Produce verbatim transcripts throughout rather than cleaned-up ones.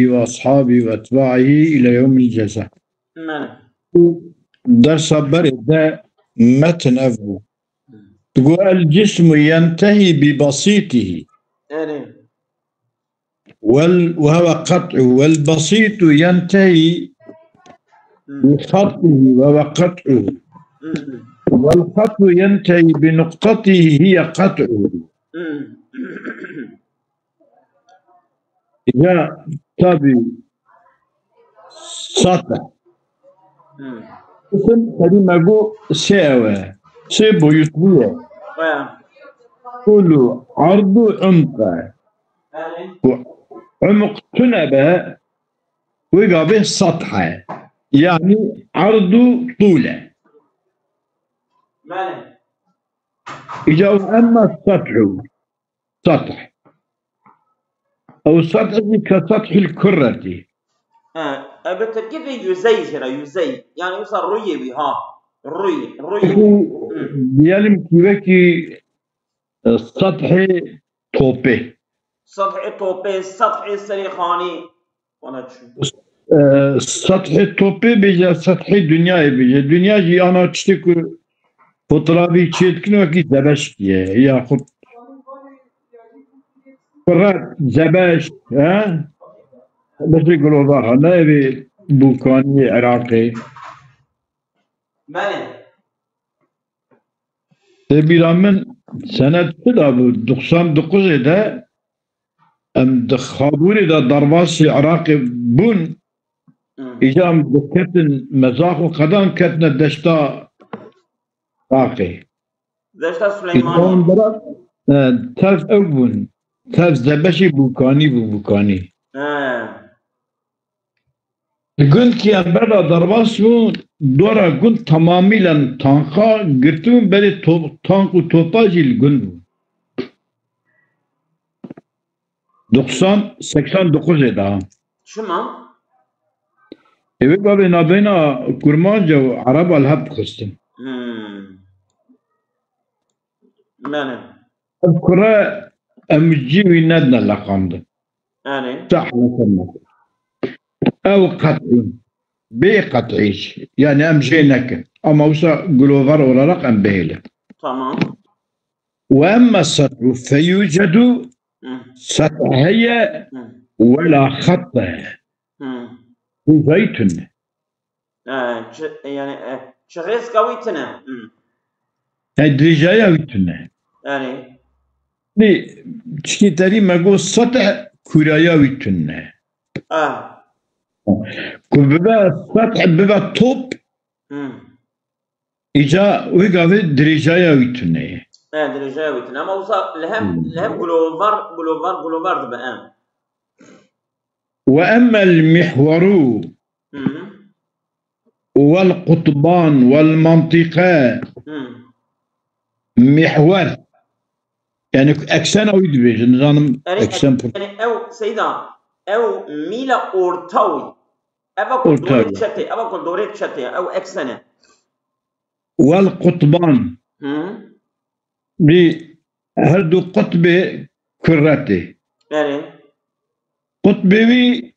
وأصحابه وأتباعه إلى يوم الجزاء. Mane. Û dersa berê de metin ev bû. Digo, الجسم ينتهي ببسيطه. Erê. وال-، وهو قطعه، والبسيط ينتهي بخطه وهو قطعه، والخط ينتهي بنقطته هي قطعه. Ya tabi sat e. Isim serî me got sê ew e. Sê boyutlu ye. Tûl û erd û umq e. Ku umq tune be, wê gavê sat e. Yani erd û tûl e. Îca û emma sethû. Sath. Ew sath jî ke sethil kurretî. Ha, e, bi tirkî vê yüzey jê re, yüzey. Yani wisa rûyê wî, ha. Rûyê, rûyê. Diyelim ki wekî, e, sethê topê. Sethê topê, sethê serê xanî. Wana çi? E, sethê topê bêje, sethê dinyayê bêje. Dinya jî ana tiştê ku fotoğrafî çê dikin wekî zebeşkî ye. Yaxud kuret, zebeşk, he? Beşê girovaha, ne evê bûkaniyê Iraqê. Belê. Tê bîra min senet çi da bû? Doxsan dokuzê de em di Xabûrê de derbasî Iraqê bûn. Hmm. Îca em diketin mezax û qedan ketine deşta Iraqê. Deşta Îca Suleymanî. Wan bera, e, tev ew bûn. Tev zebeşî bûkanî bû, bûkanî. He. Li gund ki em berda derbas bûn, dora gund temamîlen tanka girtibûn, berê to-, tank û topa jî li gund bûn. Doksan, seksen dokuzê de. Çima? Ê wê gavê nabeyna Kurmanc û Ereba li hev dixistin. Hmm. Belê. Ev kure em cî wî nedine leqandin. Erê. Sehla sehla. Ew qet'î. Bê qet'î jî. Yani em jê nekin. Ama wisa glover olarak em bihêlin. Tamam. Ve emme set'u feyucedu, Hı. set' heye, Hı. Ve la xatte. Hı. Uzaytun. E, çi, yani, e, çi rêzka wî tune? Hı. Hey, dirêjaya wî tune. Yani. Nê, çikî terî me got sat' kuraya wî tune. A. Ku bibe sat' bibe top, Hı. Îca wê gavê dirêjaya wî tune ye. E, dirêjaya wî tune. Ama wisa li hem, Hmm. li hem gulovar, gulovar, gulovar dibe, em. Ve emmel mihweru Hı hı. Vel qutban vel mantîqe. Hı. Mihwer. Yani eksena wî dibêjin, nizanim Yani, eksen pir- yani ew, Seyda, ew mîla orta wî. Eva ku Orta dorê wî. çetê, eva ku dorê çetê, ew eksene. Vel qutban. Hı. Bi her du qutbê kurretê. Erê. Qutbê wî,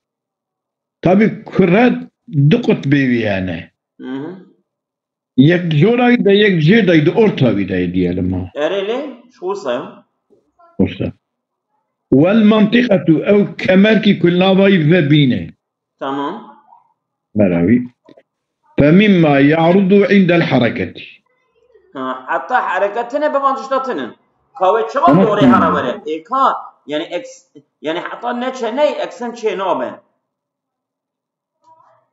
tabi kurret du qutbê wî hene. Hı hı. Yek jora wî de, yek jê de, di orta wî de diyelim ha. Erê lê, şu wisa. Wisa. Vel mantîqetu, ew kemerkî ku li nava wî ve bîne. Tamam. Bera wî. Fe mimma ya'rudu indel hareketi. Ha, heta hereket tine bi van tişta tinin. Ka wê çawa Ama dorê tamam. hara were? Ê ka, yani eks-, yani heta neçe ney eksen çê nabe.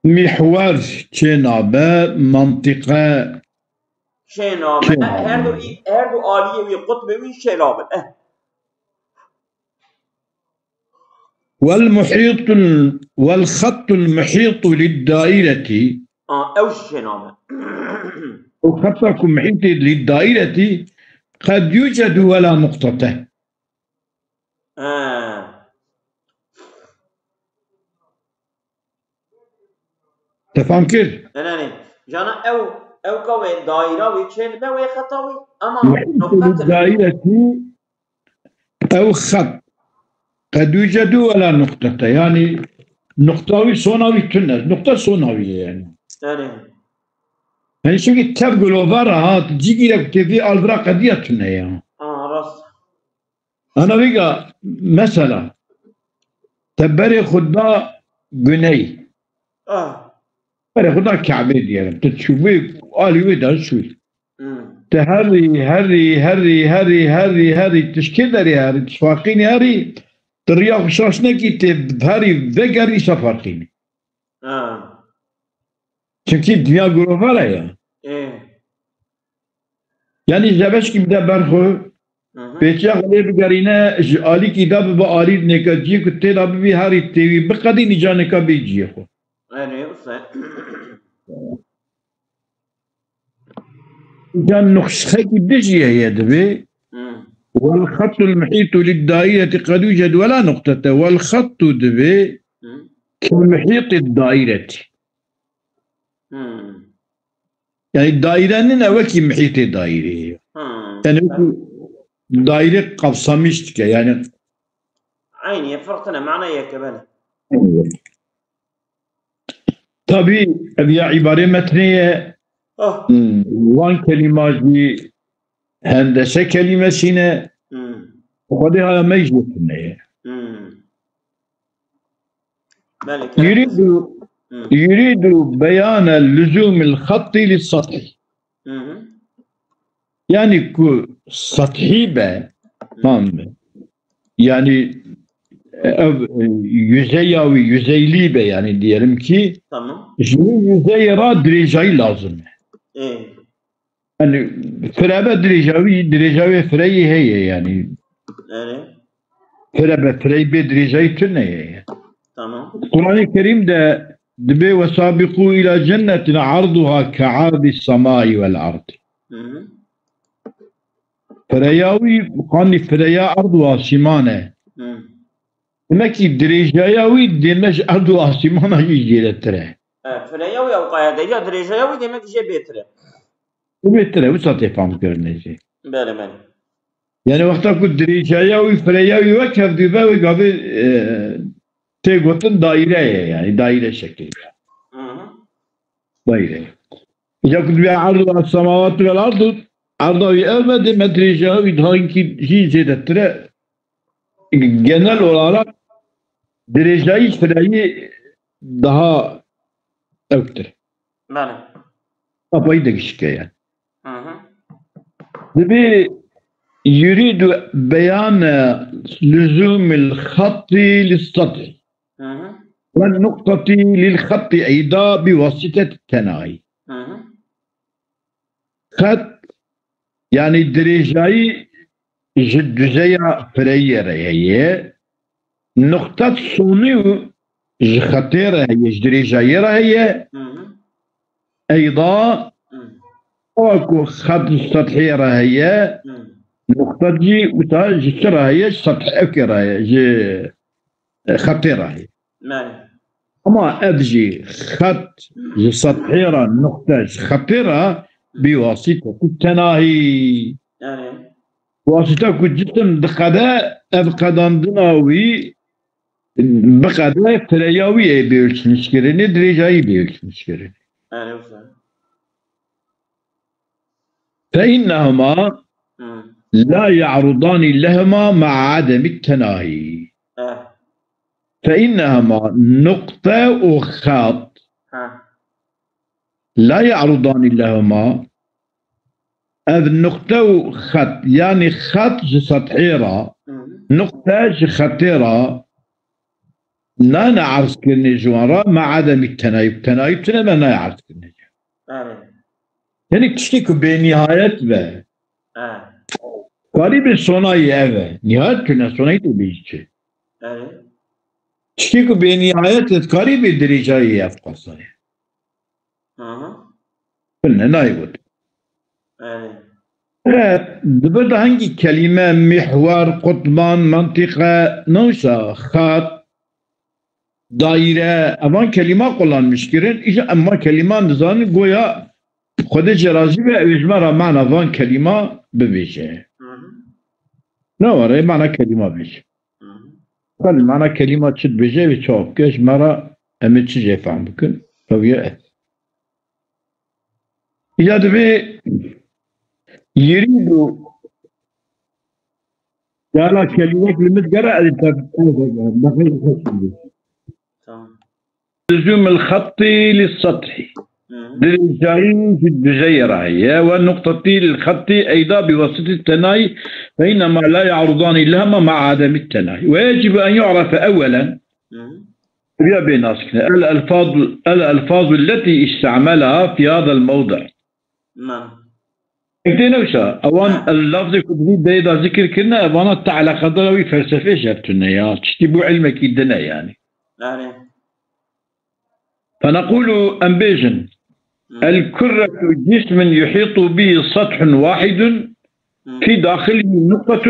Mihwer çê nabe, mantîqe Çê nabe. çê nabe. Her du, her du aliyê wî, qutbê wî çê nabe. Eh. Vel muhîtul, vel xattul muhîtu lid daireti. A, ew jî çê nabe. O xetta ku muhîtê lid daireti qed yucedu ve la nuqtate. He. Te fam kir? Ne, ne, ne. Cana ew, ew ka wê daîra wî çê dibe wê xeta wî. Ama Muhîtê nuqta lid tine. Daîretî ew xet qed yucedu ve la nuqtate. Yani nuqta wî sona wî tune. Nuqta sona wî ye yani. Erê. Yani çünkü tev gilovar ha, cîgîrek tê vî alvira qediya tune ya. Ha, rast. Ana vîga mesela, te berê xwe da guney. Ah. Berê xwe da Kabe diyelim. Tu çûbî alî wê de çû. Hmm. Te herî, herî, herî, herî, herî, herî, tişkê derê herî, tişfaqînî herî, tu riya xwe şaş nekî, tê herî vegerî îsa farqînî. Ha. Çünkü dinya girovar e ya. Ê. Yani zebeşkî bide ber xwe, Hı hı. pêçiya xwe lê bigerîne, ji alîkî de bibe alî nêka ciyê ku tê de bibî herî têwî biqedînî ca nêka bê ciyê xwe. Erê, wisa. Îca nuqşxekî dijî heye dibê. Hı. والخط المحيط للدائرة قد يوجد ولا نقطة. والخط dibê Hı. كمحيط الدائرة. Hı. Yani daire nine wekî mihîtê daîreyê ye. Hı. Yani wekî daîre kapsamîş dike yani. Aynı ye, fark tine, mana yek e, belê. Tabî ev ya îbarê metnê ye. Ah. Hmm, wan kelîma jî hendese kelîmesî ne. Hmm. Xwedê haya me jî tune ye. Hmm. Belê, kerem. يريد، Hmm. يريد بيان لزوم الخط للسطح. Hı hı. Yani ku sethî be, Hı. tamam mı? Yani, e, ev, e, yüzeya wî, yüzeyliği be yani diyelim ki, Tamam. ji wî yüzeyê re dirêjayî lazim e. Ê. Yani firebe dirêja wî, dirêja wê fireyî heye yani. Erê. Firebe fireyî bê dirêjayî tune ye. Tamam. Kur'an-ı Kerim de dibê وسابقوا إلى جنة عرضها كعرض السماء والأرض. Hı hı. Fireya wî, qanî fireya erd û asîman e. Hı. Demek ki dirêjaya wî dême ji erd û asîmana jî zêdetir e. E, fireya wî ew qaya de ya dirêjaya wî demek jê bêtir e. Bêtir e, wisa tê fam kirinê jî. Belê, belê. Yani wexta ku dirêjaya wî fireya wî wek hev dû ve wê gavê, e, tê gotin daîre ye yani, daîre şekilî. Hı hı. Daîre. Îca ku dibê erd û semawat vel erd û erda wî ev be dê me dirêjaya wî daha wî jî zêdetir e. Genel olarak dirêjayî fireyî daha ewktir. Belê. Apayî de gişike yani. Hı hı. Dibê يريد بيان لزوم الخط للسطح Hı hı. والنقطة للخط أيضا بواسطة التناهي. Hı hı. Xet, yani dirêjayî ji duzeya fireyê re heye, nuqtet sonî ji xetê re heye, ji dirêjayê re heye. Hı hı. Eyda, Hı. ewa ku xet ji sethê re heye, Hı. nuqtet jî wisa ji çi re heye? Ji sethê ewkê re heye, ji, e, xetê re heye. Belê. Ama ev jî xet ji sethê re, nuqte ji xetê re bî wasîte ku tenahî. Yani. Wasîte ku cisim diqede, ev qedandina wî biqede, fireya wî ê bê ölçmîşkirinê, dirêjayî bê ölçmîşkirinê. Yani, wisa. فإنهما Hı. لا يعرضان لهما مع عدم التناهي. Eh. فإنهما nuqte û xet Ha. لا يعرضان لهما. Ev nuqte û xet, yani xet ji sethê re, Hı hı. nuqte ji xetê re, nane erzkirinê ji wan re, مع عدم التناهي. Tenayî tune me nayê erzkirinê. Erê. Yani tiştê ku bênihayet be. He. Karî bê sonayî ev e. Nihayet tune sonayî tu bêjî çi? Erê. Tiştê ku bênihayet e, karî bê dirêjayî ev qasayê. Hı hı. Tune nayê got. Erê. Evet, dibe de hangî kelîme, mihwer, qutban, mentiqe, newsa, xat, daîre, evan kelîma qulanmiş kirin, îja em van kelîma nizanin, goya Xwedê jê razî be, ew ê ji me re mana van kelîma bibêje. Hı hı. Ne were, mana kelîma bêje. Hı hı. Xwel mana kelîma çi dibêje, wê çawa bike, ji me re em ê çi jê fehm bikin? Ew ye ez. Ya divê yirî du. Yala kelîmek li min gere ez te-, Tamam. لزوم الخط للسطح. Hı. Dirêjayî ji dijeyê re heye. والنقطة للخط أيضا بواسطة التناهي، فإنهما لا يعرضان لهما مع عدم التناهي. ويجب أن يعرف أولا. Hı. Riya bê naskine. الألفاظ، الألفاظ التي استعملها في هذا الموضع. Tamam. Tek tê ne wisa, ewan Ha. el lafzê ku di vî deyê de zikir kirine, evana te eleqedara wî felsefê jî tune ya. Tiştî bû ilmekî din e yani. Erê. فنقول, em bêjin, Hı. الكرة جسم يحيط به سطح واحد Hı. في داخله نقطة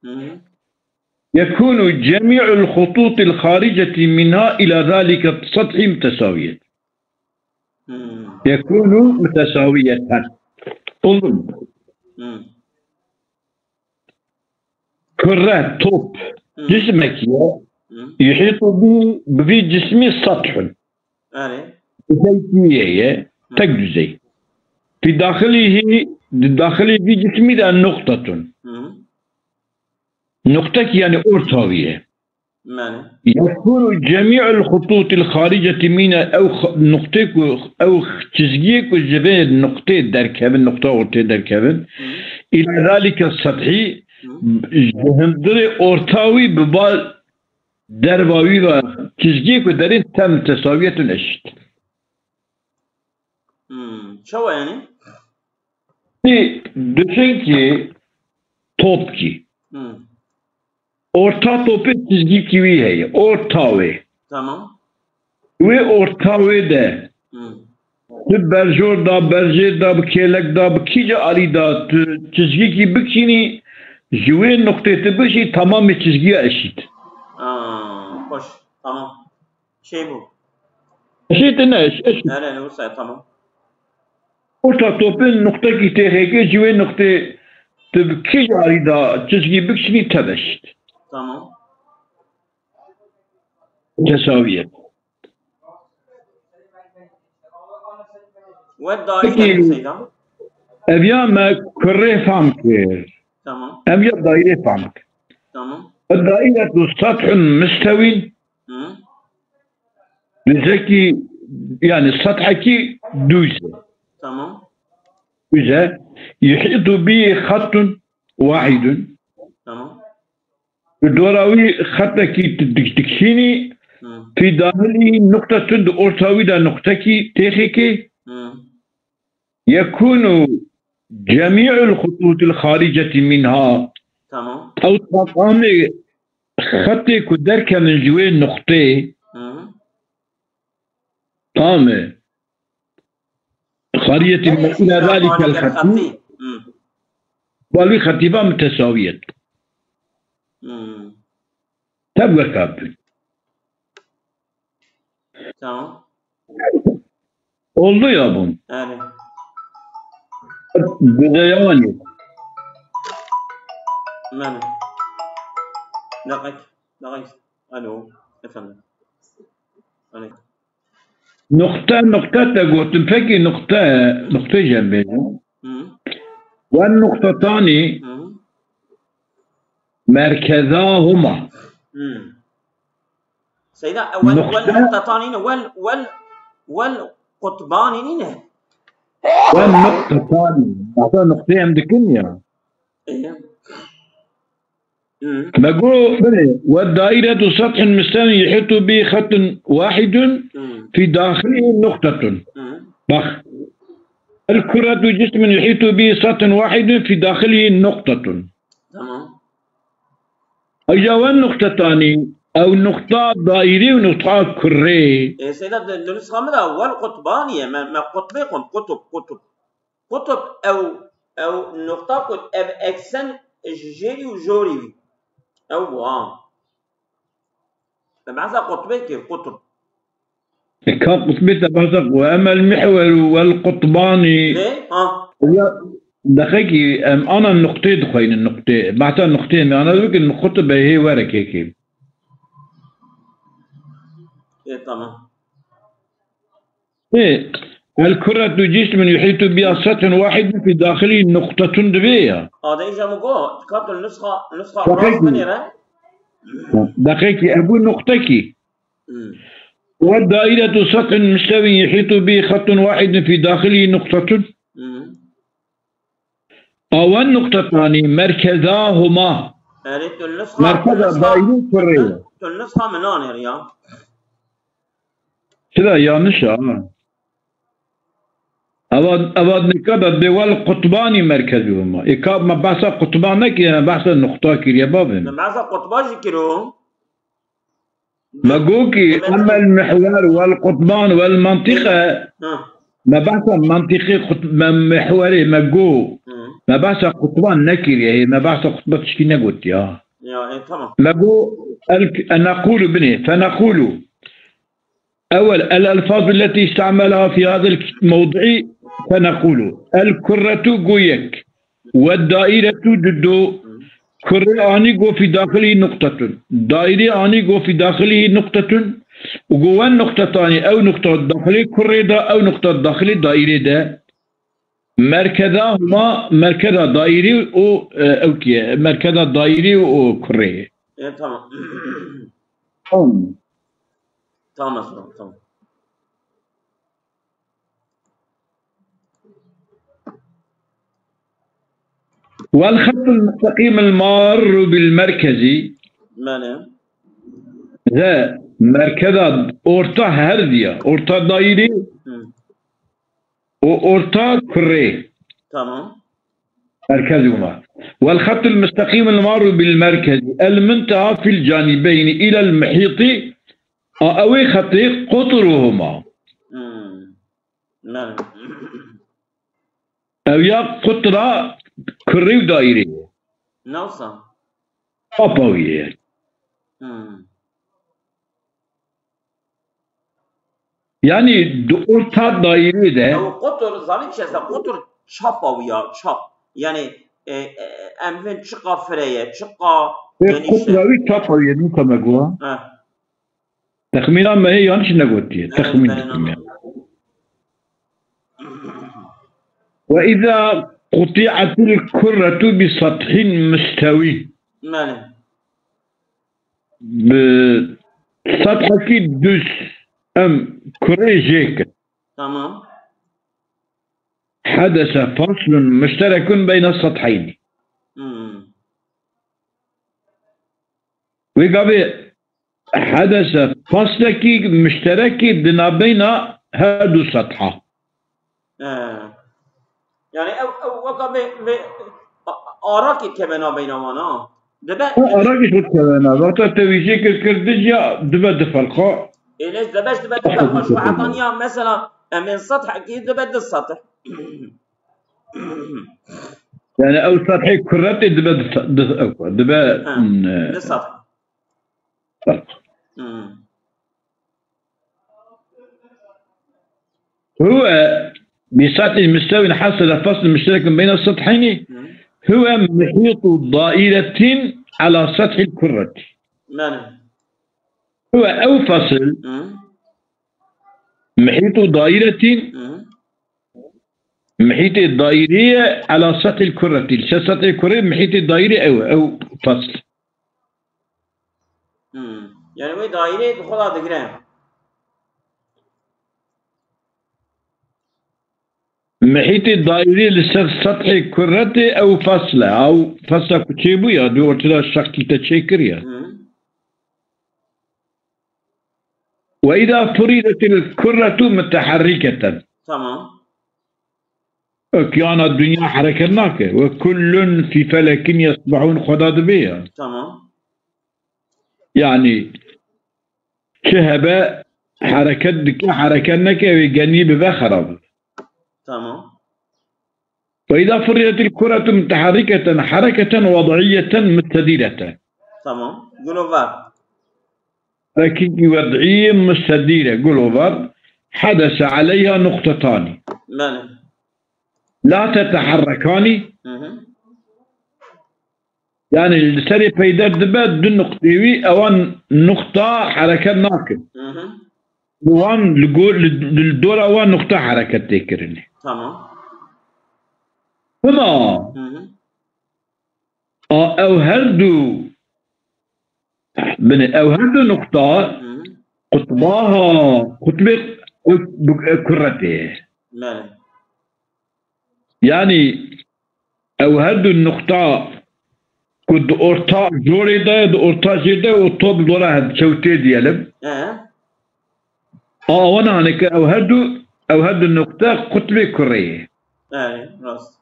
Hı. يكون جميع الخطوط الخارجة منها إلى ذلك السطح متساوية. Hmm. يكون متساوية. Oğlum, Hmm. Kürre, top, Hmm. cismek ya. Hmm. يحيط به, bi vî cismî سطح. Erê. Düzey ye, Hmm. tek düzey. في داخله, di daxilê vî cismî de نقطة. Hmm. Noktekî yani orta wî ye. Belê. يكون جميع الخطوط الخارجة منها, ew x-, noktê ku, ew çizgiyê ku ji vê noktê derkevin, nokta ortê derkevin, Hı. إلى ذلك السطح, Hı. ji hundirê orta wî bi ba derva wî ve çizgiyê ku derên tem tesawiyetun eşit. Hmm, çawa yani? Ti düşün ki top ki. Hmm. Orta topê çizgî ki wî heye. Orta wê. Tamam. Wê orta wê de. Hmm. Tu berjor da, berjêr da, bi kêlek da, bi kîce alî da, tu çizgîkî bikînî, ji wê noqtê tu bişî, tamamê çizgiya eşît. Aa, hoş. Tamam. Şey bu. Eşît ne, eş-, eşît. Nere, ne olsa, tamam. Orta topê noqtekî têxêkê ji wê noqtê tu bi kî carî da çizgî bikişînî tev eşît. Tamam. Tesawiyet. We daîre Peki, Seyda. Ev ya me kurê fam kir. Tamam. Ev ya daîrê fam kir. Tamam. Daîre tu sethun mistewîn. Hı. Duzekî, yani sethekî dûz e. Tamam. Dûz e. Yuhîtu bî xettun wahîdun. Tamam. Bi dora wî xetekî di-, di-, dikişînî, Hı. fî dahilî nuqtetun, di orta wî de nuqtekî têxêkê. Hı. Yekûnu cemî'ul xutûtil xaricetî minha. Tamam. Ew tamamê xetê ku derkevin ji wê nuqtê, Hı hı. tamê xaricetî Her minha, ila zalîkel xetî. Hı. Bal wî xetîba mitesawiyet. Hı. Tev weka bin. Tamam. Oldu ya bûn. Yani. Bi deyawan ye. Yani. Dakik, dakik. Alo, efendim. Alo. Nokta, nokta te gotin. Peki nokta, nokta jembê. Hı. Ve noktatani Hı. merkezahuma. Hı. Seyda, e, wel, Nokta- wel noktatanî ne, wel, wel, wel qutbanî nîne. Wan noktetanî. Hatta nokteyê em dikin ya. Ê. Hı. Me got, belê, we daîretu sethun mistewin yuhîtu bî xetun wahidun Hı. fî daxilî noktetun. Hı. Bak. El kuretu cismun yuhîtu bî sethun wahidun fî daxilî noktetun. Tamam. Eja wen nuqtetanî, ew nuqta daîrî û nuqta kurê. Ê, seyda, di, di nusxa min de wel qutbanî ye. Me, me qutbê xwend, qutub, qutub. Qutub ew, ew nuqta ku ev eksen ji jêrî û jorî wî. Ew bû, ha. Me behsa qutbê kir, qutub. Ka qutbê te behsa ku em el mihweru wel qutbanî. Lê, ha. Ya, dexekî em ana nuqtê dixweynin, nuqtê. Behsa nuqtê me ana bikin, qutb e hê were kêkê. Ê, tamam. Ê, الكرة جسم يحيط بها سطح واحد في داخله نقطة dibe ya. Adê îja min got, dikkat nusxa, nusxa Deqekî. Rast binêre. Deqekî, e, bu nokta ki. Hmm. والدائرة سطح مستوي يحيط به خط واحد في داخله نقطة. Hmm. Awan noktatani merkezahuma. Erê, tu nusxa, Merkeza tu nusxa, daire kurre. Tu, tu nusxa min nanêr ya. Sira yanlış ha. Ava, ava nika da de والقطبان مركزهما. E ka me behsa qutban nekiriye, me behsa nokta kiriye bavê min. Me behsa qutba jî kiro. Me got ki أما المحور والقطبان والمنطقة. Ha. Me behsa mentiqê qut-, me mihwerê me got. Hı. Me behsa qutban nekiriye, hê me behsa qutba tişkî negotiye. Ya, e, tamam. Me got el-, e, نقول binê, فنقول. أول، الألفاظ التي استعملها في هذا الموضع، فنقول الكرة got yek. والدائرة du. Kurê anî got في داخله نقطة. Daîrê anî got في داخله نقطة. Û got wen noktetanî, ew nokta daxilê kurê de, ew nokta daxilê daîrê de. Merkezahuma, merkeza daîrê û, e, ew kî ye? Merkeza daîrê û kurê. E, tamam. Tamam. Tamam, tamam, tamam. والخط المستقيم المار بالمركز. Belê. Ze merkeza orta her diye. Orta daîrê Hı. û orta kurê. Tamam. Merkez huma. والخط المستقيم المار بالمركز المنتهى في الجانبين إلى المحيط. A, ew ê xetê قطرهما. Hmm. Belê. Ew ya qutra kurê û daîrê. Nawsa. Çapa wî ye. Hmm. Yani di orta daîrê de. Ew qutur, zanî çi esta? Qutur çapa wî ya, çap. Yani, e, e, em vin çiqa fire ye, çiqa Ê, genîş e. Qutra wî çapa wî ye, nîka me got. Heh. Texmîna me hê yan jî negotiye. Belê, texmîn belê, dikim ya. وإذا قطعت الكرة بسطح مستوي. Belê. Bi sethekî duz em kurê jê kir. Tamam. حدث فصل مشترك بين السطحين. Hmm. Wê gavê hedese faslekî mişterekî di navbeyna her du setha. He. Yani ew, ew weka vê, vê a-, arakê keve navbeyna wan ha. Dibe Ha, arakî xwe keve nav. Wexta te wî jê kir, kir dij ya dibe di felqa. Êlêş dibe, dibe di felqa. Şu heta niya mesela em ên sethekî dibe di sethek. Yani ew sethê kuretê dibe di se-, di, ew, dibe, Ha, mm, di sethek. Bak. Hmm. هو بسطح مستو حصل فصل مشترك بين السطحين. Hmm. هو محيط دائرة على سطح الكرة. Belê. هو ew fasl Hmm. محيط دائرة Hmm. محيط دائرية على سطح الكرة. Li ser sethê kurê محيط دائري ew, ew fasl. Hmm. Yani wê daîrê bi xwe de digire. محيط دائري li ser sethê kuretê ew fasl e. Ew fasla ku çêbû ya, di ortada şeklî te çêkir ya. Hmm. وإذا فرضت الكرة متحركة. Tamam. Okyana dinya hereket nake. وكل في فلك يسبحون Xweda dibe ya. Tamam. Yani çi hebe hereket dike, hereket neke, wê genî bibe xerab. Tamam. وإذا فرضت الكرة متحركة حركة وضعية مستديرة. Tamam. Gulovar. Harekî wed'î mustedîre, gulovar. حدث عليها نقطتان. Belê. لا تتحركان. Hı hı. Yani li serê peyder dibe du nuqtê wî, ewan nuqta hereket nakin. Hı hı. li wan, li gor, li, li dora wan nuqta hereket tê kirinê. Tamam. Hima, Hı hı. a, ew her du, binê, ew her du nuqta Hı hı. qutbaha, qutbê, ew, bu, ew kurretê. Belê. Yani, ew her du nuqta ku di orta jorê de, di orta jê de û top dora hev çewtê diyelim. He. A, awana haneke ew her du, ew her du nuqta qutbê kurê ye. Belê, rast.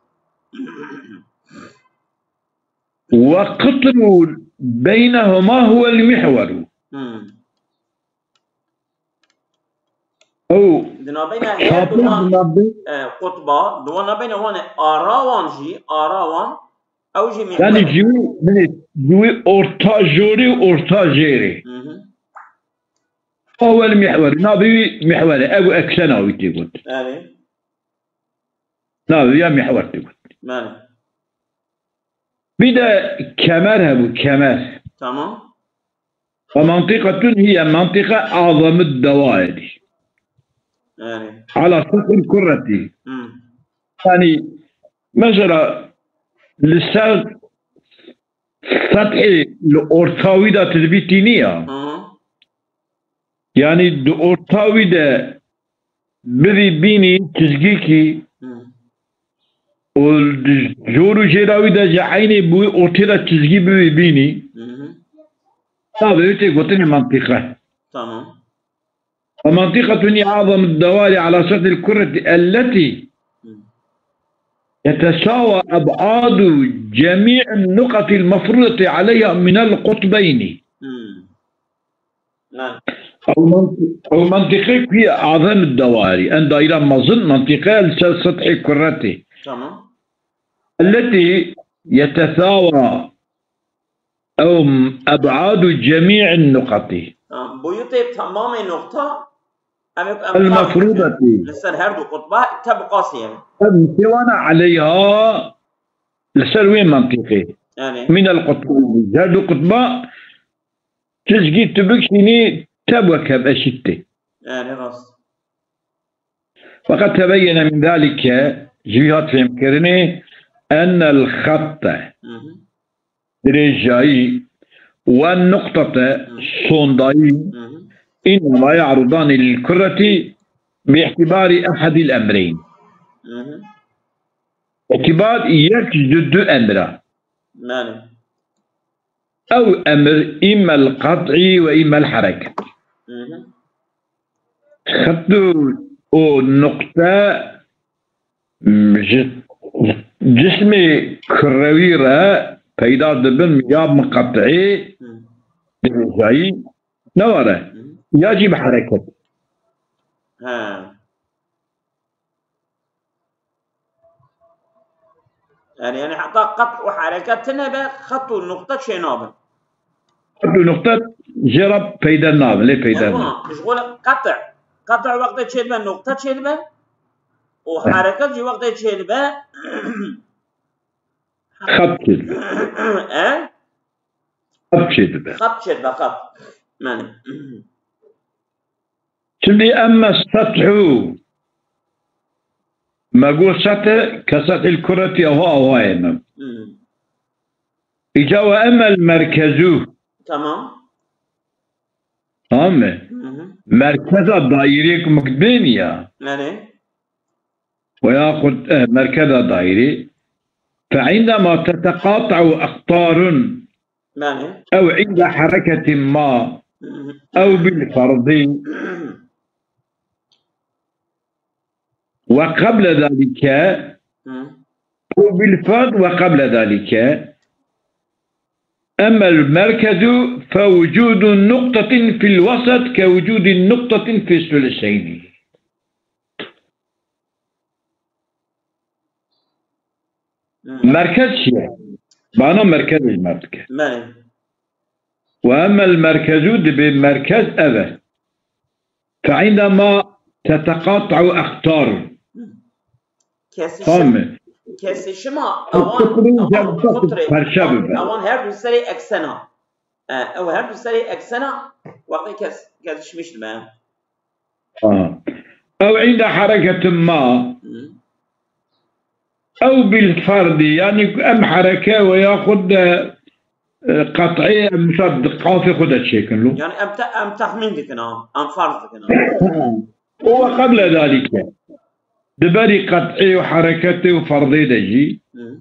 Ve qitru beynehuma huvel mihveru. Hmm. Ew Di navbeyna her çapê du wan, di navbey- e, qutba, di wan navbeyna wan e, ara wan jî, ara wan, ew jî Yani mihver. ji wî, binê, ji wî orta jorê û orta jêrê. Hı hı. Huvel mihver. Navê wî mihver e. Ew eksena wî tê got. Belê. Navê wî ya mihver tê got. Belê. Bir de kemer hebû, kemer. Tamam. Ve mantıkatun hiye mantıka azamı devairi. Yani. Ala sethil kurreti. Hı. Yani, mesela, li ser sethê li orta wî de tu dibî tînî ya. Hı hı. Yani, di orta wî de bivî bînî çizgîkî Hı. û di jor û jêra wî de ji eynê bi wî ortê de çizgî bivî bînî. Hı hı. Tabi wê tê gotinê mantîqe. Tamam. Ve mantîqetun ya azam dewari ala şeklil kurreti elleti Hı. yetesawa eb'adu cemî'in nukatil mefrudeti aleyha minel kutbeyni. Hı. Hı. Ew mant-, ew mantîqe ku ye azem dewarî, en daîra mezin mantîqe li ser sethê kurretê. Tamam. Elletî yetesawa ew eb'adu cemî'in nukatî. Tamam. Boyutê tamamê nokta, em ê ku em El mefrûdetî. Li ser her du qutba tebiqasî ye. Ev nîşewana aleyha li ser wê mantîqê. Yani. Minel qutba. Her du qutba çizgî tu bikişînî teb wek hev eşît tê. Yani rast. Feqet tebeyyene min zalike, ji wî hat fêmkirinê, enel xette, Hı hı. dirêjayî, ve nuqtete, Hı. sondayî, Hı hı. innema ya'rudanî lil kurreti bi îtibari ehedîl emreyn. Hı hı. Îtibar yek ji du emra. Yani. Ew emir îmel qet'î ve îmel hereket. Hı hı. Xet û nuqte ji cismê kurewî re peyda dibin ya miqet'î, Hı. dirêjayî, ne were, Hı. ya jî bi hereket. He. Yani, yani heta qet û hereket tine be, xet û nuqte çênabin. Xet û nuqte jê re peyde nabin, lê peyde Yani, nabin. Ji xwe qet, qet wextê çêdibe, nuqte çêdibe û He. hereket jî wextê çêdibe. Xet çêdibe. E? Xet çêdibe. Xet çêdibe, xet. Yani. Şimdi emme sethû. Me got sete, kesethil kureti ewa ewa ye me. Hı. Îca ve emmel merkezû. Tamam. Tamam mı? Hı hı. Merkeza dairê ku mukdin ya. Yani. Ve yahut, e, merkeza dairê. Fe indema teteqata'u aqtarun. Yani. Ew inde hereketin ma. Hı hı. Ew bil ferdi. Ve qable zalike. Hı. Ew bil ferd ve qable zalike. Emmel merkezu fe vucudu nuktatin fil wesat ke vucudi nuktatin fis suluseyni. Hı. Merkez çi ye? Bana merkez ji me dike. Belê. Ve emmel merkezu, dibê merkez ev e. Fe indema teteqat'u aqtar. Hı. Kesişim, Tamam mı? kesişima Qutbin ewan, ewan jevdek qutre, parça ewan, bibe. ewan her du serê eksena. E, ew her du serê eksena, wextê kes-, kesişmiş dibe. Aha. Ew inde hereketin ma. Hı. Ew bil ferdî, yanî em hereke we yaxud de, e, qet'î em wisa di qafê xwe de çêkin lo. Yani em te-, em tehmîn dikin ha, em ferz dikin ha. O we qeble dalîke. Di berî qet'î û hereketê û ferdê de jî. Hı.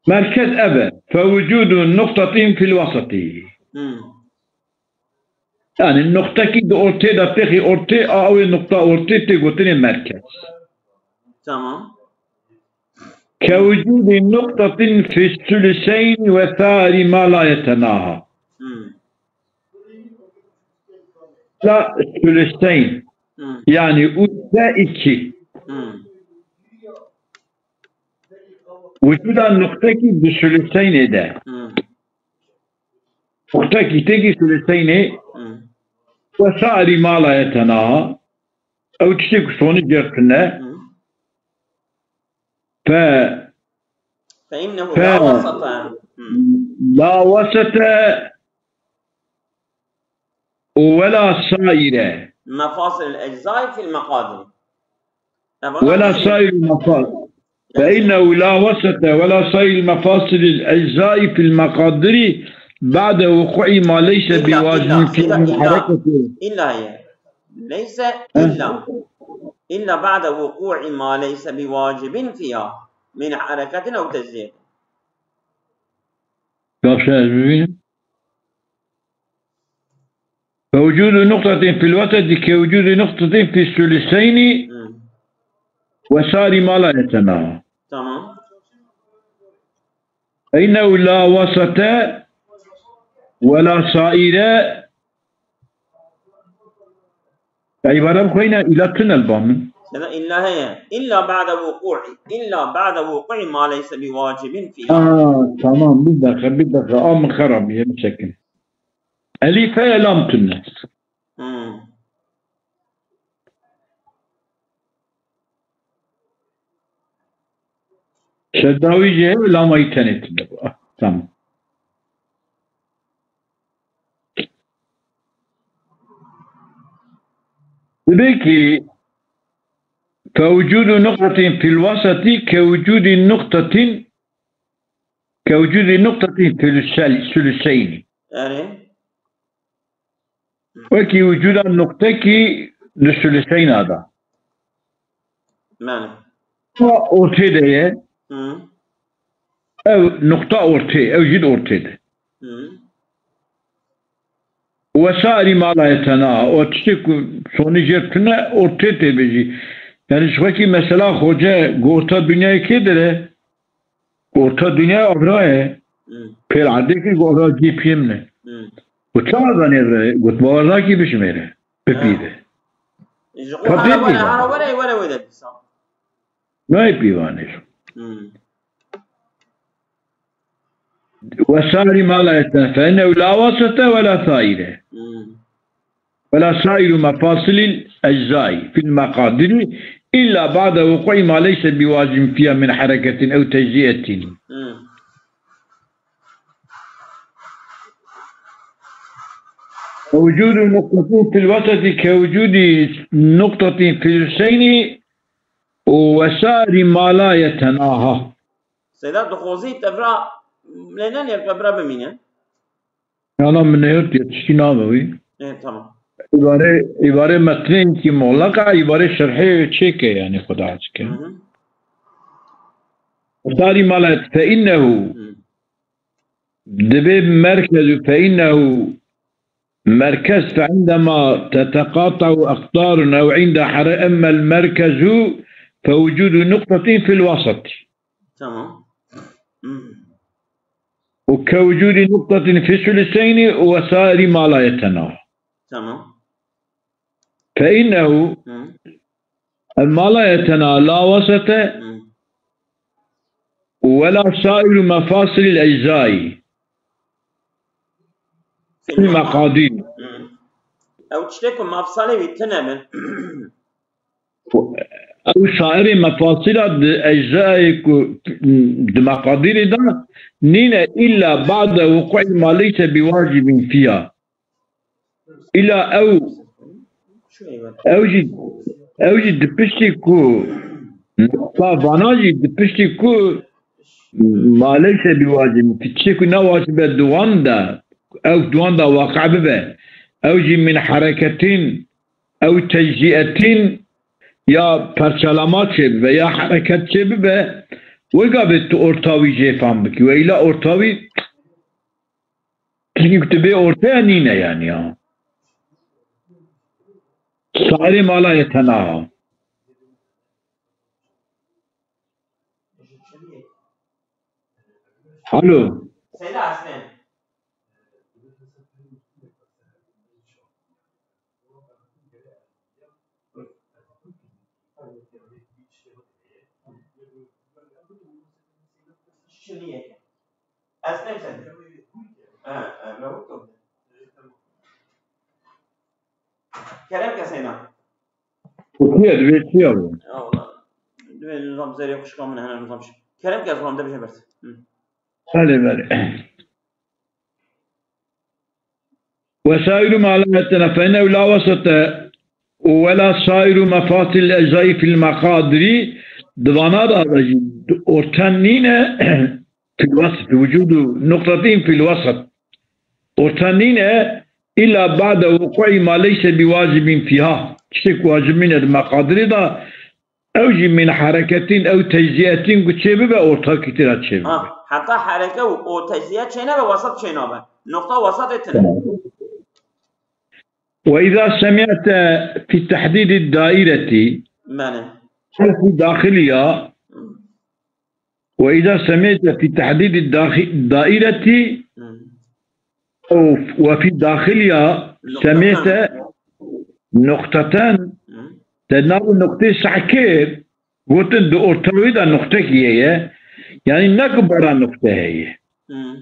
Merkez ev e. Fewucudu nuqtatîn fil wesatî. Hı. Yani nuqtekî di ortê de, têxî ortê, a ew ê nuqta ortê tê gotinê merkez. Tamam. Kewucudî nuqtatîn fi suluseyn ve sairî ma la yetenaha. Hmm. La suluseyn. Hmm. Yani üçte iki. Hmm. Vücuda nuqtekî di suluseynê de. Hmm. Nuqtekî têkî suluseynê. Hmm. Ve sairî ma la yetenaha. Ew tiştê ku sonî cêr tune. Hmm. Fe, فإنه fe, لا وسط. Hmm. La wesete û wela saire. مفاصل الأجزاء في المقادير. Ev ولا anlamda سائر المفاصل. فإنه لا وسط ولا سائر المفاصل الأجزاء في المقادير بعد وقوع ما ليس إلا، بواجب إلا، فيها إلا، من إلا، حركة. إلا هي. ليس إلا. إلا بعد وقوع ما ليس بواجب فيها من حركة أو تجزئة. Gavşa ez bibînim. Fewcudu nuqtatîn fil weseti kewcudu nuqtatîn fis suluseyni. Hmm. Ve sari ma la yetenaha. Tamam. Eynehu la wesete ve la saire. Ya îbare bixweyne îla tune li ba min. Sena îla heye. Îla ba'de wuku'i. Îla ba'de wuku'i ma leyse bi wacibin fiha. Ha, tamam, bir dakika, bir dakika. A min xerabiye, bir çekin. Elîf heye, lam tune. Hmm. Şeddawî jî heye, lama yî tenê tune. Ah, tamam. Dibe ki fewcudu nuqtatîn fil weseti kewcudî nuqtatîn, kewcudî nuqtatîn fil sel-, suluseyni. Erê. Wekî wicûda nuqtekî di suluseyna de. Bele. Ew ortê de ye. Hı. Ew nuqta ortê, ew jî di ortê de. Hı. Wesairî ma la yetena, o tiştê ku sonî jê tune, ortê tê bêjî. Yani ji wekî mesela xoce ku orta dinyayê kê dire? Orta dinyayê avra ye. Hı. Pêl erdê kir ku avra cî piyê min e. Hı. Û çawa zanê re, got, bawer nakî bijimêre, bipîre. Ji xwe Ka hara were, bipîre. Hara were, were wê de dîsa. Nayê pîvanê. Hmm. Ve sari ma la yetene, fe innehu la wasete ve la saire. Hmm. Ve la sairu mefasilil eczai fil mekadiri illa ba'de vuku'i ma leyse bi vacibin fiha min hareketin ev tecziyetin. Hmm. Ve vucudu nuktatin fil weseti ke vucudi nuktatin fil huseyni ve sairi ma la yetenaha. Seyda, dixwazî tevra lê nenê tevra bimîne? Yana min nehurt ya tiştî nabe wî. E, tamam. Îbare, îbare metnên ki muğlaka, îbare şerhê çêke yani xuda çike. Hı hı. Sarî ma la yet-, fe innehu. Hı. Dibe merkezu fe innehu merkez fe indema teteqata'u aqdarun ev inde hare emmel merkezu fe vucudu nuktatin fil wasati. Tamam. Hı. Û ke vucudî nuqtatin fî suluseyni û wesairî ma la yetena. Tamam. Fe innehu Hı. el ma la yetena la wasete Hı. ve la sairu mefasilil eczai. Fil Fil maqadir. Hı. Ew tiştê ku mafsalê wî tune bin. Ew sairê mefasila di eczayê ku di meqadirê de nîne illa ba'de vuku'i ma leyse bi wacibin fiha. Illa ew Ew jî, ew jî di piştî ku, nokta vana jî di piştî ku ma leyse bi wacib, tiştê ku ne wacib e di wan de, ew di wan de waqe bibe, ew jî min hereketin ew tecziyetin, ya perçelama çêbibe, ya hereket çêbibe, wê gavê tu ortawî jê fam bikî. Weyla ortawî, tiştî ku tu bê ortaya nîne yani ya. Sairê mala ye tena. Alo. Şiniyeke. Ez ne sen. Ha, ha, ne oldu? Kerem ke Seyna. Kutuya divê çiya bû? Ya wala. Divê nizam zerê xuşka min hene nizam şi. Kerem ke Zulam de bije bert. Hı. Belê, belê. وسائر ما لا يتنافى فإنه لا وسط ولا سائر مفاصل الأجزاء في المقادير. Di vana da da jî orta nîne fil wasf, wucudu noktatin fil wasf. Orta nîne illa ba'de wuku'i ma leyse bi wacibin fiha. Tiştê ku wacib nîne di meqadirê de, ew jî min hereketin ew tecziyetin ku çê bibe, ortakî tê de çê bibe. Ha, heta hereke û o tecziye çê nebe, wasat çê nabe. Nokta wasatê tine. Tamam. وإذا سمعت في تحديد الدائرة Mene. أو في داخلها وإذا سمعت في تحديد الداخ-، الدائرة Hı. أو وفي داخلها Noktatan. سمعت نقطة Hı. Te nav noktê sehkir, gotin di orta wê de noqtekî heye. Yani ne ku bara noqte heye. Hı.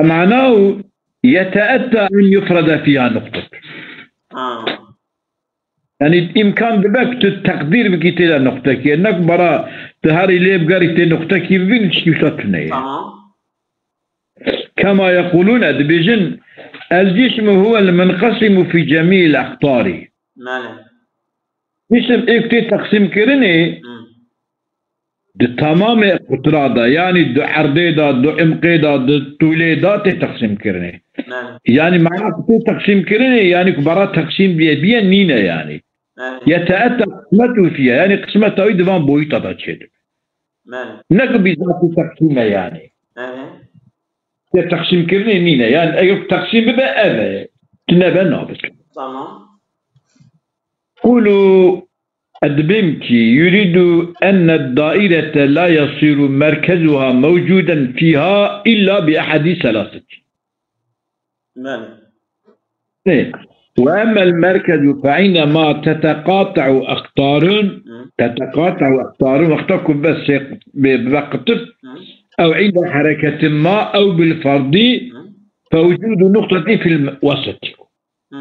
Manahu yeteetta en yufrade fiha noqtet. Ha. Yani imkan dibe ku tu teqdîr bikî tê de noqtekî. Ne ku bara tu herî lê bigerî tê noqtekî bibîn, tiştî wisa tune ye. Tamam. Kema yequlûne, dibêjin, el cismu huwel munqesimu fî cemî'il eqtarî. Mele. Cisim êk tê teqsîmkirinê Hı. di tamamê qutra de, yani di erdê de, di imqê de, di tûlê de tê teqsîmkirinê. Mele. Yani mana ku tê teqsîmkirinê, yani ku bara teqsîm biye, biye nîne yani. Mele. Yeteetta qismetu fiha, yani qismeta wî di van boyuta de çêdibe. Mele. Ne ku bîzatî teqsîm e yani. Mele. Tê teqsîmkirinê nîne. Yani eger teqsîm bibe ev e. Tu nebe nabe. Tamam. Qulu, ez dibêm ki, yuridu enne dairete la yasiru merkezuha mewcuden fiha illa bi ehadî selaseti. Mele. Ê, ve emmel merkezu fe inema teteqata'u aqtarun, Hı. teteqata'u aqtarun, wexta ku bes sê-, bê, bibe qitir, Hı. ew inde hereketin ma, ew bil fardî, Hı. fe wucudu nuqteti fil weseti. Hı.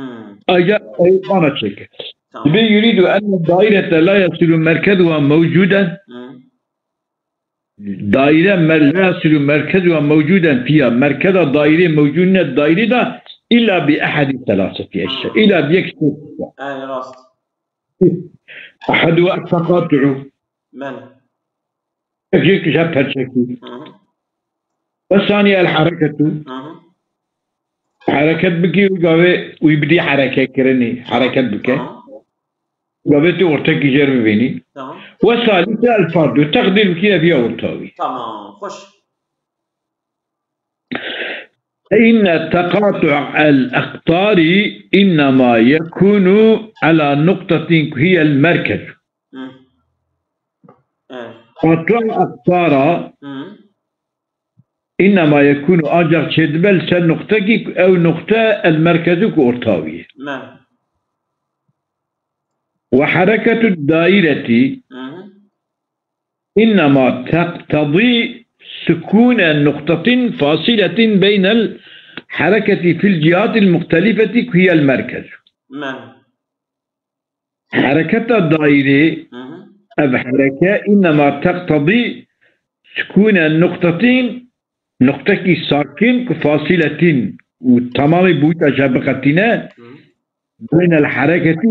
Aja, ew bana çêke. Tamam. Dibê yuridu enne dairete la yasiru merkezuha mewcuden, Hı. Daire mer-, la yasiru merkezuha mewcuden fiha. Merkeza dairê mewcud ne dairê de illa bi ehadî selaseti eşya. Hı. Illa bi yek şey. Yani rast. Ehaduha teqatu'u. Mele. Yek, yek ji hev perçekî. Hı hı. Ve saniye el hereketu. Hı hı. Hereket bikî û gavê wî bidî hereke kirinî. Hereket bike. Hı hı. Gavê tu ortekî jêr bibînî. Tamam. Ve salîse el fardu. Teqdîr bikî ev ya orta wî. Tamam. Xweş. Inne teqatu'el eqtarî innema yekunu ala nuqtetin hiyel merkez. Hı. Evet. Qatu'a eqtara Hı. innema yekunu ancak çêdibe li ser nuqtekî ku ew nuqte el merkezu ku orta wî ye. Me. Ve hereketu daireti Hı hı. innema teqtedî sukûne nuqtetin fasiletin beynel hereketi fil cihatil muhtelifeti ku hiyel merkez. Me. Hereketa daîrê, Hı hı. ev hereke, innema teqtedî sukûne nuqtetin, nuqtekî sakin ku fasiletin û tamamê bûyîta jê biqetîne, Hı hı. بين الحركة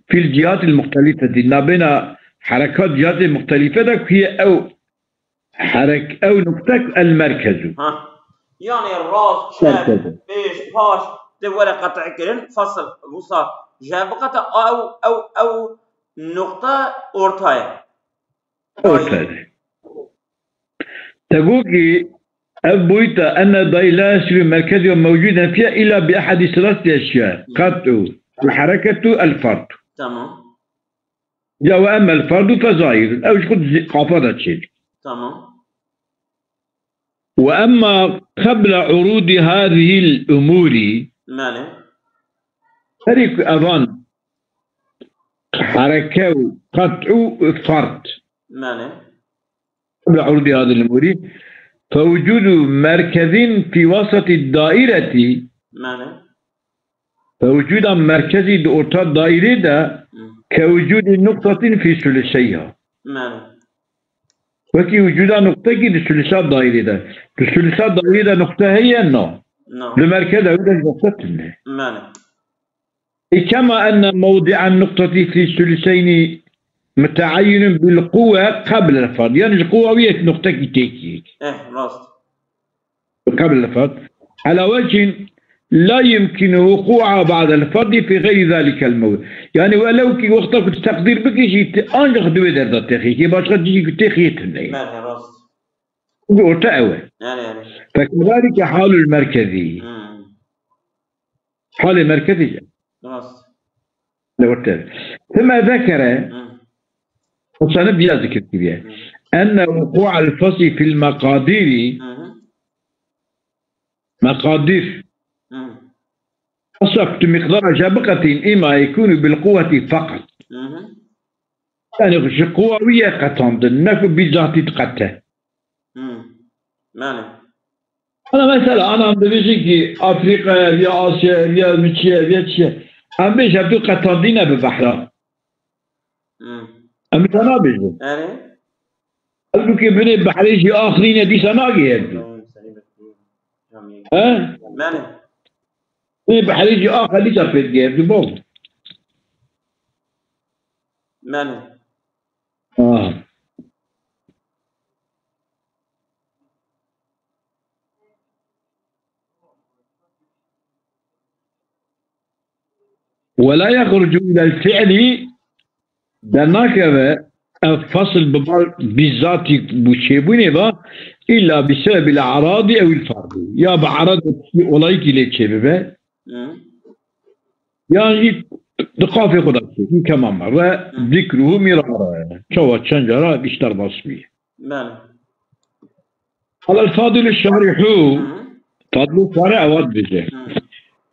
في الجهات المختلفة. Nabêna herekat cihatê muxtelife de ku ye ew herek-, ew nokte ku el merkezu. Ha. Yani rast, çep, Merkezi. Pêş, paş, tê were qet'e kirin, fasl, wisa ji hev biqete, ew, ew, ew nokte orta ye. Orta ye. Te got ki ev boyuta enne dayî la yesûlû merkezî mewcûden fiha îla bi ehadî selaseti eşya. Qet'u, el hereketu, el fardu. Tamam. Ya ve emmel fardu fe zahirun. Ew ji xwe di zî-, qafa de çêdike. Tamam. Ve emma qebla urûdî hâzihil umûrî. Belê. Herî ku evan hereke û qet û fard. Belê. Qebla urûdî hâzihil umûrî. Fe wucûdu merkezin fî wasatî daîretî. Belê. Fe wucûda merkezî di orta daîrê de Hı. ke wucûdî nuqtatîn fî suluseyha. Belê. Wekî wucûda nuqtekî di sulusa daîrê de. Di sulusa daîrê de nuqte heye? Na. Na. Li merkeza wî de nuqte tune. Belê. E, kema enne mewdi'en nuqtetî fî suluseynî muteeyyinun bil quwwe qebl el fard. Yani ji quwa wî yek nuqtekî têkî. Eh, rast. قبل الفرد على وجه لا يمكن وقوعها بعد الفرد في غير ذلك الموضع. Yani welew ki wexta ku tu teqdîr bikî jî, tu ancak di wê derda têxî, ki başka cihî ku têxî tune ye. Belê, rast. Orta ew e. Yani, yani. فكذلك حال المركزي. Hmm. Halê merkezî jî. Rast. Li ortê. Thumma zekere, Hı. Hosane biya zikir kiriye. Hı. Enne wuqû'el fasî fil meqadîrî, Hı hı. Meqadîr. Hı. Asaf tu miqdara jebiqetîn îma yekûnû bil quwwetî feqet. Hı hı. Yani ji quwa wî ye qetandin, ne ku bî zatî diqete. Hı. Yani. Ana mesela, ana em dibêjin ki Afrika ye, ya Asya ye, ya Miçiye, ya çiye. Em bêjin tu qetandîne bi behra. Hmm. Em sana bêjin. Yani? Halbuki binê behrê jî axirîne dîsa nagihê tu. Tamam, seni bekliyorum. Tamam. He? Yani. Binê behrê jî axa dîsa pêt gihê tu bol. Yani. Ah. ولا يخرج إلى الفعل، dernakeve ev fasl bi bar bi zatî bû çêbûnê ve, illa bi sebebil a'radî ewil fardî. Ya bi arad olayîkî lê çêbibe, Hı. yan jî di qafê xwe de çêbû, kema merre Hı. zikruhu mirara. Çawa çend cara bîşter basbî. Belê. Qal el-Fadil Şarihû, Hı. Fadil Şarih ewa dibêje. Hı.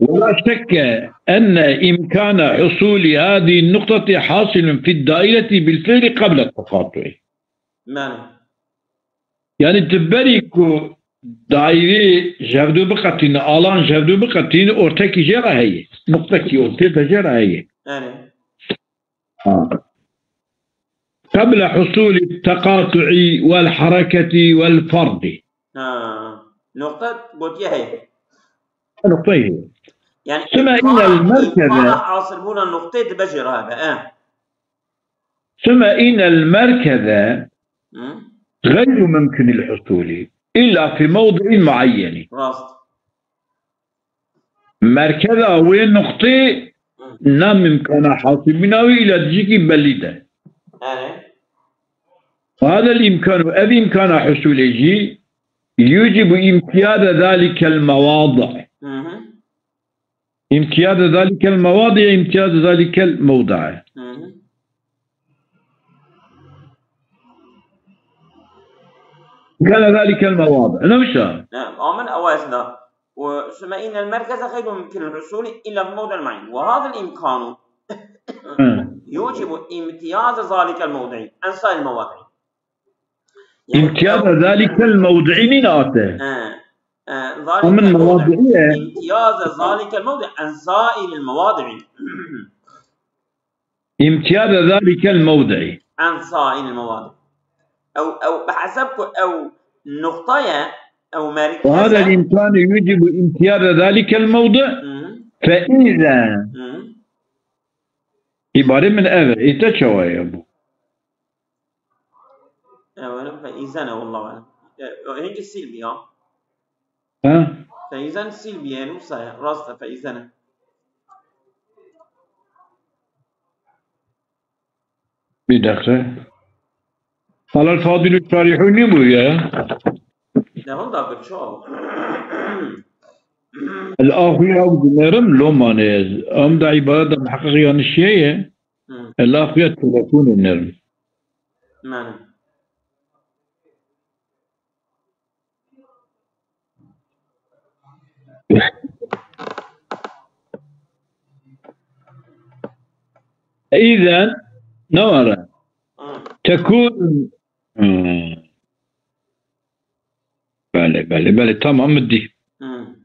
Ve la şekke enne imkana husûlî hâzî nuqtatî hasilun fid daîretî bil fi'lî qebl teqatu'î. Belê. Yani di berî ku daîrê jevdû biqetîne, alan jevdû biqetîne, ortekî jê re heye. Nuqtekî ortê de jê re heye. Belê. Ha. Qebla husûlî teqatu'î wel hereketî wel fardî. Ha. Noqte gotiye heye. Noqteyê heye. Yani Süme imkana, inel merkeze. Imkana hasılbûna noqteyê dibe jê re hebe, e. Süme inel merkeze Hı? gayru mumkinil husûlî. İlla fi mewdi'in muayyenî. Rast. Merkeza wê nuqtê Hı. ne mimkana hasîlbûna wî îla dijikî belî de. Yani. Hada el-îmkanu, ev îmkana husûlê jî, yucibu îmtiyada zalikel mewadi. Hı hı. İmtiyada zalikel mewadi ya îmtiyada zalikel mewdi. Hı hı. Kana zalikel mewadi. Ne wisa? Naam, amin, ewa esna. Ve sümme innel merkeze xeyrun mümkünül husuli illa fi mevdi'il muayyen. Ve hadal imkanu Hı. yucibu imtiyaze zalikel mevdi'i an sairil mevadi'i. Yani, İmtiyaze zalikel mevdi'i nîne ate. He. E, zalikel Amin mevdi'i. Mevadi'i ye. İmtiyaze zalikel mevdi'i an sairil mevadi'i. İmtiyaze zalikel mevdi'i. An sairil mevadi. Ew, ew, bi hesab ku ew nuqta ye, ew merkez e. Ve hadal imkanu yucibu imtiyaze zalikel mevdi. Hı hı. Fe iza Hı hı. Îbarê min ev e. Ê te çawa ye bû? Ew e, feîzen e, wallahu alem. E, e, hingî sîl bî ya. Ha? Feîzen sîl bî, yani wisa ye. Rast e, feîzen e. Bir dakika. Alel Fadilü Şarihû ne bû ya? Ne hunda bir çaw. El axuya ew dinerim lomane. Em de îbare de muheqqiq yanlışiye ye. Hı. El axuya telefon dinerim. Mane. Îzen ne were? Hı. Tekûn. Hı. Belê, belê, belê. Tamam, min dî. Hı.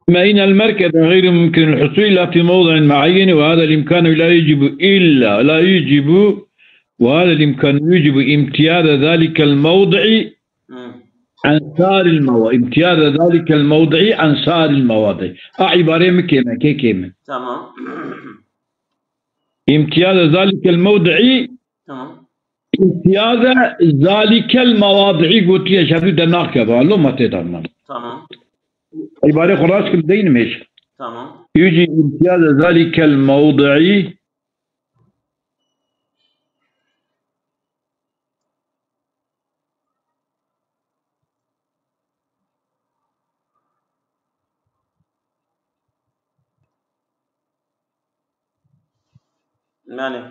ثم إن المركز غير ممكن الحصول إلا في موضع معين، وهذا الإمكان لا يوجب إلا، لا يوجب، وهذا الإمكان يوجب امتياز ذلك الموضع عن سائر الموا-، امتياز ذلك الموضع عن سائر المواضع. A îbarê min kêm e, kê kêm e? Tamam. امتياز ذلك الموضع Tamam. امتياز ذلك المواضع gotiye şevî de nakeve. Lo ma tê darman. Tamam. Îbarê xwe rast kim deynim hêj. Tamam. يوجب امتياز ذلك الموضع. Mane.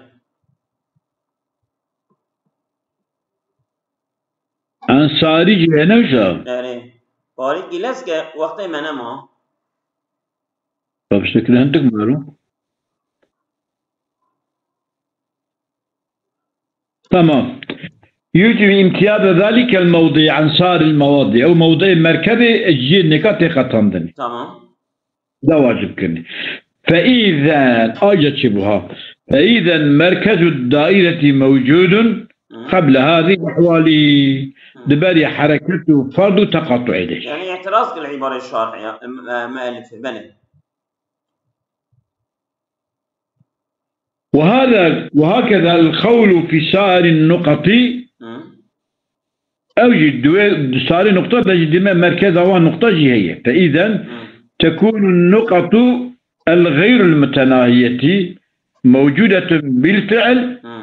Ensarî jî hene wisa? Erê. Parî îleske wextê me nema. Babşekil hindik maro. Tamam. يوجب امتياز ذلك الموضع عن سائر المواضع. Ew mewdeyê merkezê ji nêka tê qetandinê. Tamam. Da wacib kirinê. فإذا, aja çi bû ha? فإذا مركز الدائرة موجود قبل هذه الأحوال. Hı. Di berî hereket û fard û teqatu'ê de. Yani îtiraz kir îbarê şarh ya, em-, e, müellifi, belê. وهذا، وهكذا القول في سائر النقط. Hı. Ew jî di wê, di sarê nuqta de jî dime merkeza wan nuqta jî heye. فإذا Hı. تكون النقط الغير المتناهية موجودة بالفعل. Hı.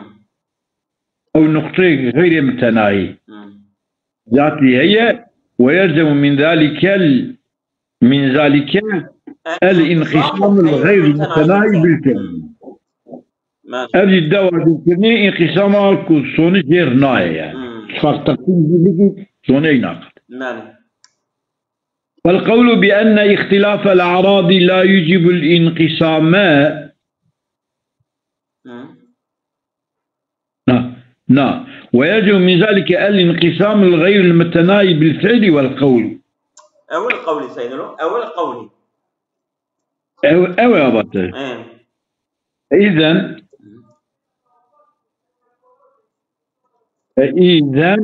Ew nuqtê xeyrê mutenahî Hı. zatî heye. ويلزم من ذلك ال-، من ذلك الانقسام الغير المتناهي بالفعل. Mane. Ev jî dewa jêkirinê înqîsama ku sonî jêr nayê yani. Hmm. Fark teqsîm jî bikî, sonê nakin. Mane. والقول بأن اختلاف الأعراض لا يوجب الانقسام. Hmm. Na, na. ويلزم من ذلك الانقسام الغير المتناهي بالفعل والقول. Ew il qewlî seydino, ew il qewlî. Ew, ew e abate. Ê. إذا، إذا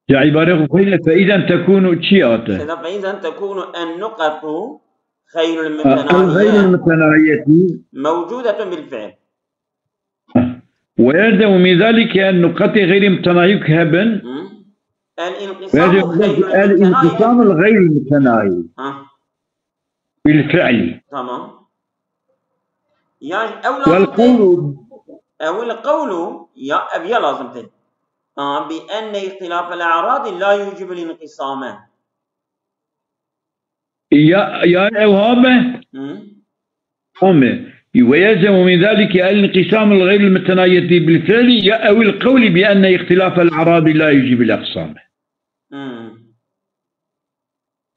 Ya îbare xwe xwîne, فإذا تكون çi hate? Seyda, فإذا تكون النقط غير Ha, المتناهية غير المتناهية. موجودة بالفعل. Ha. ويلزم من ذلك nuqatê xeyrê mutenahî ku hebin. Hı. الانقسام ويلزم من الغير ذلك المتناهي. الانقسام الغير المتناهي. Ha. بالفعل. Tamam. Ya ew lazim tê. والقول. Ew il qewlu, ya ev ya lazim tê. Ha, بأن اختلاف الأعراض لا يوجب الانقسام. Ya, ya ew ha be? Hı. Ha me. ويلزم من ذلك الانقسام الغير المتناهية بالفعل، ya ew il qewli بأن اختلاف الأعراض لا يوجب الانقسام. Hı.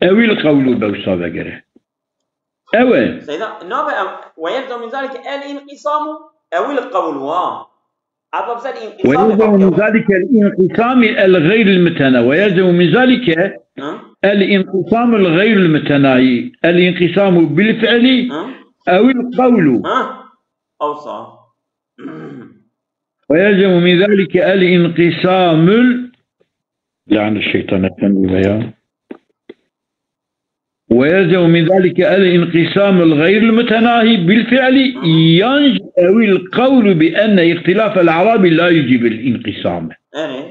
Ew il qewlû bewsa vegere. Ew e. Seyda, nabe ew, ويلزم من ذلك الانقسام، ew il qewlû, ha. Ata bi ser înqîsamê ويلزم من ذلك الانقسام الغير المتنا-، ويلزم من ذلك Hı? الانقسام الغير المتناهي، الانقسام بالفعل Hı? أو القول. Hı? Ewsa. ويلزم من ذلك الانقسام ال- لعن الشيطان efendi veya ويلزم من ذلك الانقسام الغير المتناهي بالفعل ينج أو القول بأن اختلاف الأعراب لا يوجب الانقسام. Erê.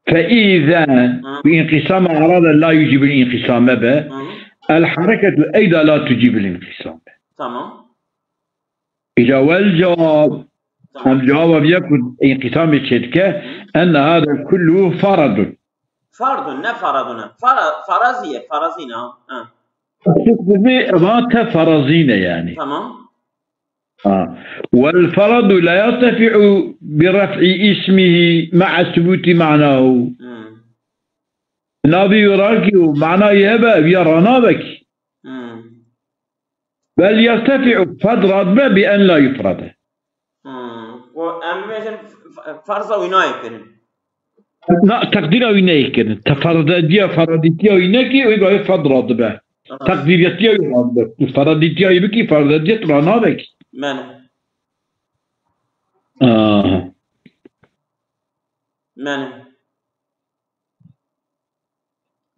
فإذا انقسام أعراض لا يوجب الانقسام به، Hı hı. الحركة أيضا لا توجب الانقسام. Tamam. إذا والجواب، Tamam. Em cevaba viya ku înqîsamê çêdike, enne hada kulluhu faradun. Fardun, ne faradun e. Fara, faraziye, farazî ne ha. Ha. Sifî eva te farazî ne yani. Tamam. Ha. Wal faradu la yartefi'u bi raf'i ismihi ma'a subuti ma'nahu. Hmm. Nabî rakî û manayê hebe ev ya ranabekî. Hmm. Bel yertefi'u fed radbe bi en la yufrade. Hmm. Ku em bibêjin f-, f-, farza wî nayê kirin. Na, teqdîra wî neyê kirin. Te ferdediya, feredîtiya wî nekî, wê gayê fed radibe. Aha. Teqdîriyetiya wî radibe. Tu feredîtiya wî bikî, ferdediyet ranabekî. Mene. Aha. Mene.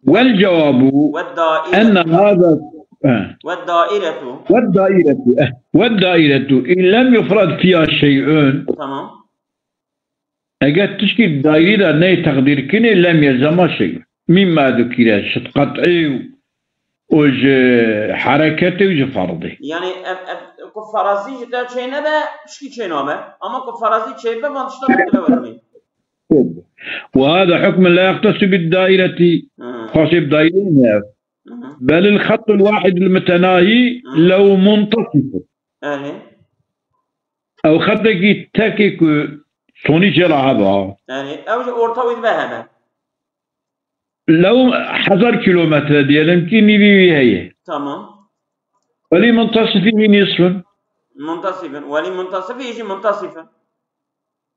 Wel cewabu Ve daire. enne hada, eh, Ve dairetu. ve dairetu, eh, ve dairetu in lem yufrad fiha şey'un. Tamam. Eger tişkî daîrî de neyê teqdîrkirinê lem yelzema şey. Mîma dukîre şit qet'î û ji hereketê û ji ferdê. Yani ev, ev, ku farazî ji te çê nebe, tişkî çê nabe. Ama ku farazî çê be, van tişta berdile wermê. Ve hada hukmun la yextesu bid daîretî. Hı. Xasê bi daîreyê ne ev. Hı hı. Bel il xettul wahid il mutenahî lew muntasifun. Yani, Ew xetekî tekê ku sonî jê re hebe. yani ew ji orta wî dibe hebe. Lew hezar kilometre diyelim ki nîvî wî heye. Tamam. Welî muntasifî wî nisfun. Muntasifin. Welî muntasifî jî muntasifin.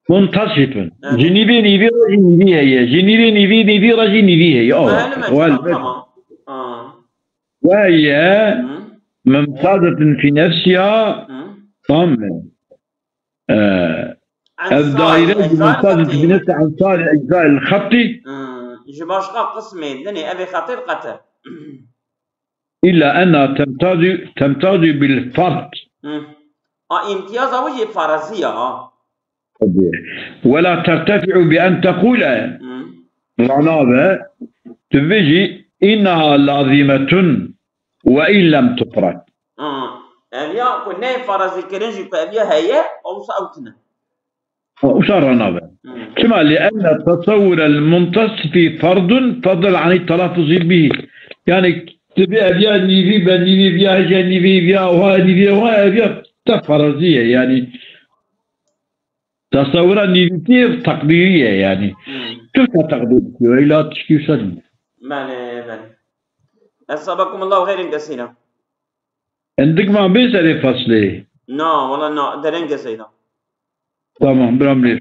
Muntasifin. Evet. Ji nîvê nîvî re jî nîvî heye. Ji nîvê nîvî, nîvî, nîvî re jî nîvî heye. Awa. Öyle mi? Wel Tamam, tamam. Aa. Ve ye Hı. mumtazatun fi nefsiha Hı. tam mı? Ee, ev Ensar, daire ensar mumtazatun xetî. Fi nefsi ensar ensar xettî. Hı. Ji başka qismê dinê ev ê xetê qete. İlla enna temtazu, temtazu bil fard. Hı. A, imtiyaza wî jî farazî ya ha. Wela tertefi'u bi en tekule. Hı. Ranabe, tu bêjî, innaha lazimetun ve in lem tufrad. Hı. Ev ya ku ne farazî kirin jî ku ev ya heye, olsa ew tine. Usa ranabe. Hı. Çima? Li enne tesawwurel muntasifi fardun fadl ani telaffuzi bihi. Yani, tu bi ev ya nîvî be nîvî, viya hece nîvî, viya wa nîvî, wa ev ya te faraziye. Yani, tesawwura nîvîtî teqdîrî ye yani. Hı. Tu te teqdîr dikiyor, ila tişkî sen. Belê, belê. Esabakumullahu xeyrin kesîra. Endik ma bê serê faslê. Na, wala na, dereng e seyda. Tamam, biram lê.